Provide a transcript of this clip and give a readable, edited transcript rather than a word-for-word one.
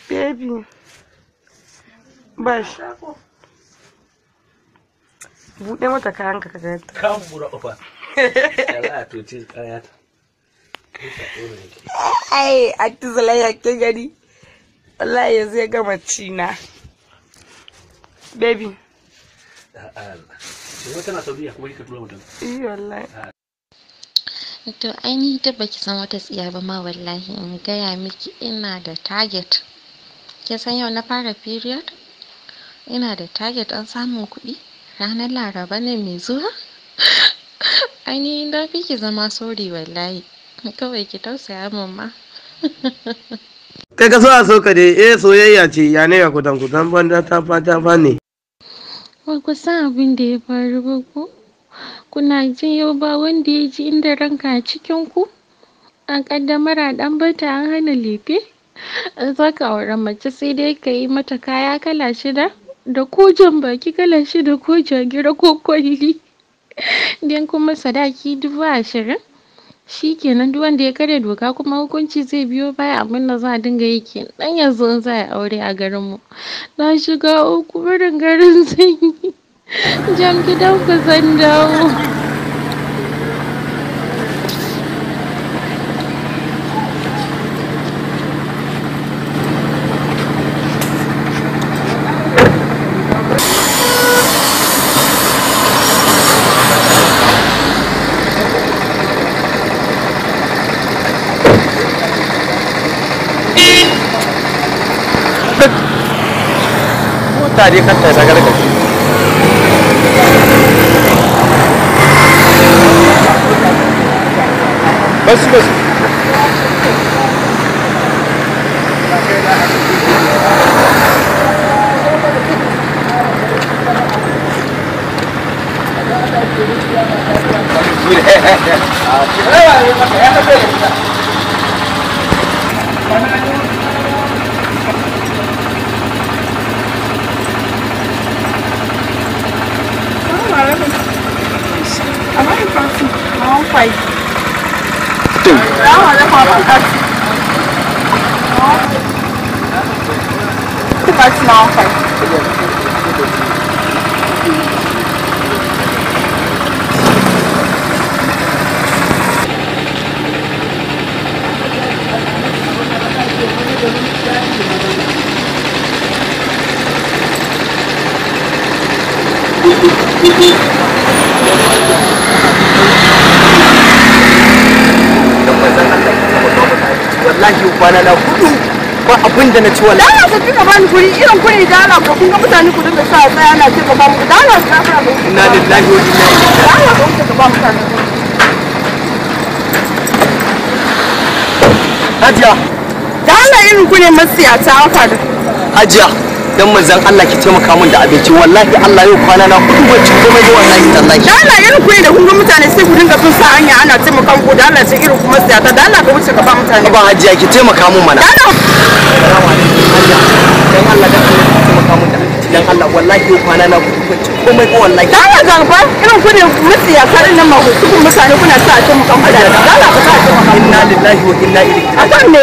Baby. Bash. Buɗe mata kayanka ka ga ta. Kan bura uba. Allah to ce kaya ta. Ai, Aunty Zulaiha kin gani? Wallahi yanzu ya gama ci na. Baby. Allah. Shi wata na Saudiya kuma kika tura mutum. Eh wallahi. To ainihi ta baki san wata tsiya ba ma wallahi in gaya miki ina da target. Kin san yau na fara period? Ina da target an samun kuɗi ranar Laraba ne mai zuwa. Ainihi na fi ki zama sorry wallahi. Kawai ki tausaya min ma. Kai ka so a so ka dai, eh soyayya ce, ya ne ga kutan kutan banda ta fata fa ne. Ba ku san abin da ya faru ba ko? Kuna jin yau ba wanda ya ji inda ranka a cikin ku? An ƙaddamar a ɗan bata an hana lefe? In za ka auri mace sai dai ka yi mata kaya kala shida da ko jan baki kala shida ko jagira ko kwalli. Dan kuma sadaki 20,000. Shi kenan duk wanda ya karya doka kuma hukunci zai biyo baya abin da za a dinga yi kenan yanzu in za a yi aure a garinmu. Na shiga uku barin garin sanyi. Jam gidan ku zan dawo. Mota dai kanta ta gargaje. Basu basu. Wallahi kwana na hudu ba abin da na ci wallahi. Dala ka kika bani guri irin kuri dala ko kun ga mutane ku dinga sa tsaya ana ce ka ba mu dala ka fara mu. Inna lillahi wa inna ilaihi raji'un. Dala ka wuce ka ba mutane. Hajiya. Dala irin ku ne masiyata haka da. Hajiya dan manzon Allah ki taimaka min da abinci wallahi Allah yau kwana na hudu ban ci komai ba wallahi tallahi. Dala irin ku ne da kun ga mutane sai ku dinga bin sa hanya ana taimaka muku dala sai irin ku masiyata dala ka wuce ka ba mutane. Ba Hajiya ki taimaka min mana. Dala. Assalamu alaikum Hajiya. Dan Allah dan Allah ki taimaka min da abinci dan Allah wallahi yau kwana na hudu ban ci komai ba wallahi. Dala garba irin ku ne masiyata din nan ma ku mutane kuna sa a taimaka muku dala ka sa a taimaka. Inna lillahi wa inna ilaihi raji'un. Akan me?